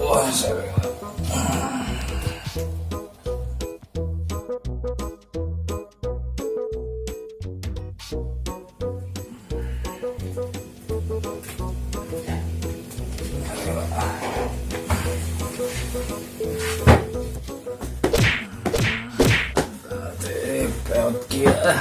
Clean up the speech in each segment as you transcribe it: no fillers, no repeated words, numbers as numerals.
Wah, sere. Peot kieu ah.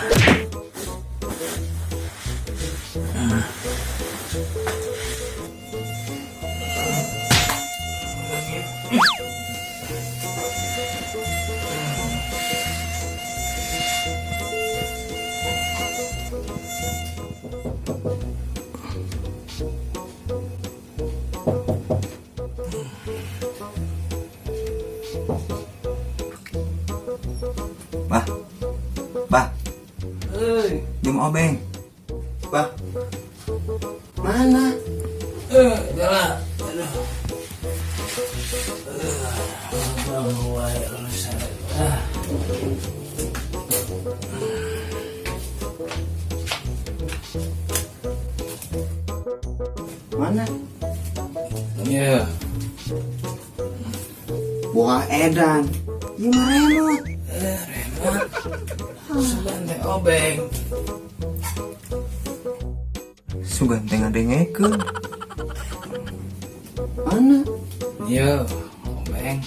Bah. Bah, Euy, jam obeng. Bah. Mana? Eh, jalan. Aduh. Eh, wae lu sere. Ah. Mana? Iya. Buah edan. Ieu mah remote. Eh, remote. Sugan teh obeng. Sugan teh ngadengekeun. Mana? Iya, obeng.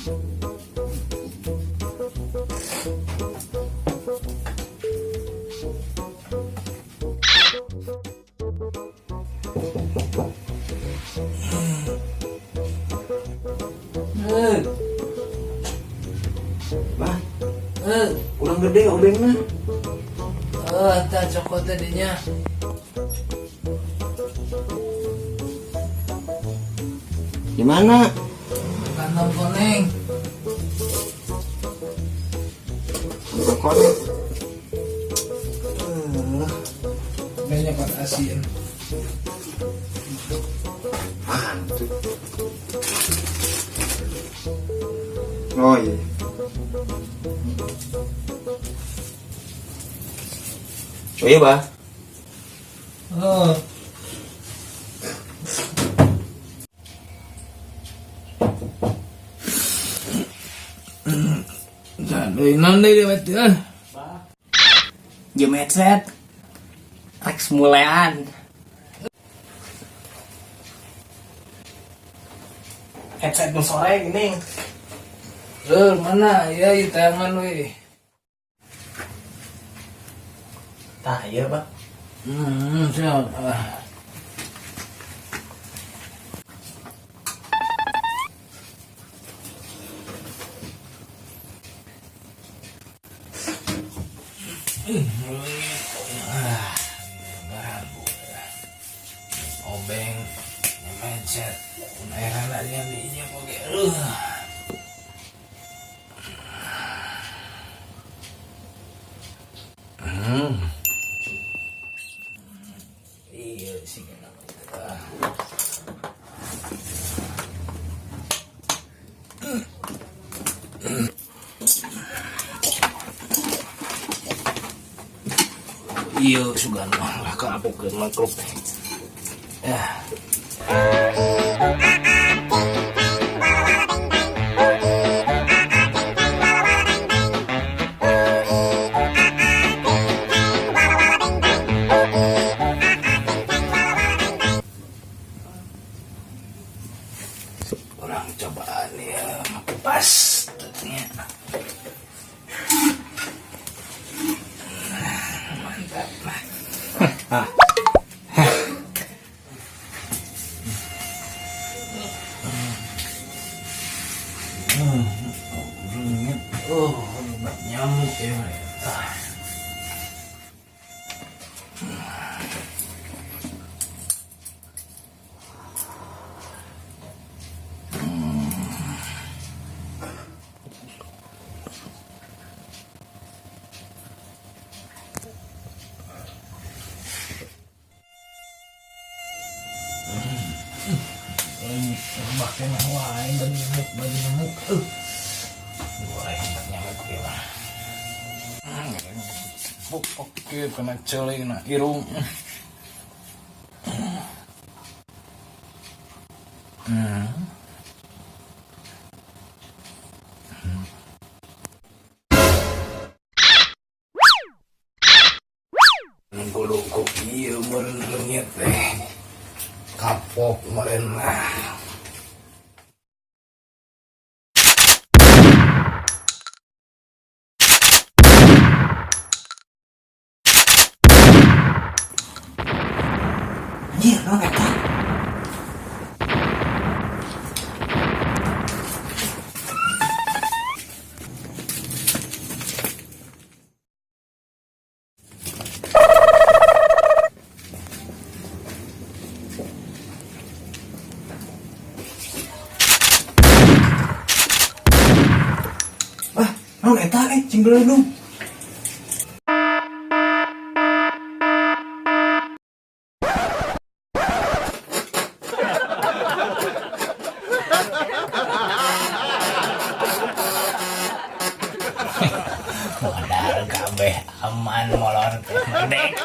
Eh, Bah, eh, kurang gede obengna. Eh, tah cokot tadinya. Di mana? Kantong kuning. Kantong kuning. Eh, Banyak kan asin. Mana tuh? Oh iya. Oh iya, Bah. Oh. Deui naon deui dia mah ah. Jam headset. Rek mulean. Headset nu sore gini. Eh, mana? Ya, ieu tayangan we. Tah, iya, Pak. Siap. Ah. Ah, garabu. Obeng, headset, heran aja dinya oge. Iya sih kenapa itu. Ah. Iya, sugan lah ke aku ke mangkruk. Ya. Orang cobaan ya, pas tentunya. Mantap. Ah. Rengit. Oh, obat nyamuk ya. Ah. Rebah kena wae bagi nyamuk, bagi nyamuk. Goreng obat nyamuk ya mah. Kapok oke kena ceuli kena irung. Kudu ku ieu meureun leungit teh. Kapok meureun lah. Anjir, naon eta? Ah, naon eta eh cing beledung. Modal kabeh aman molor teh merdeka.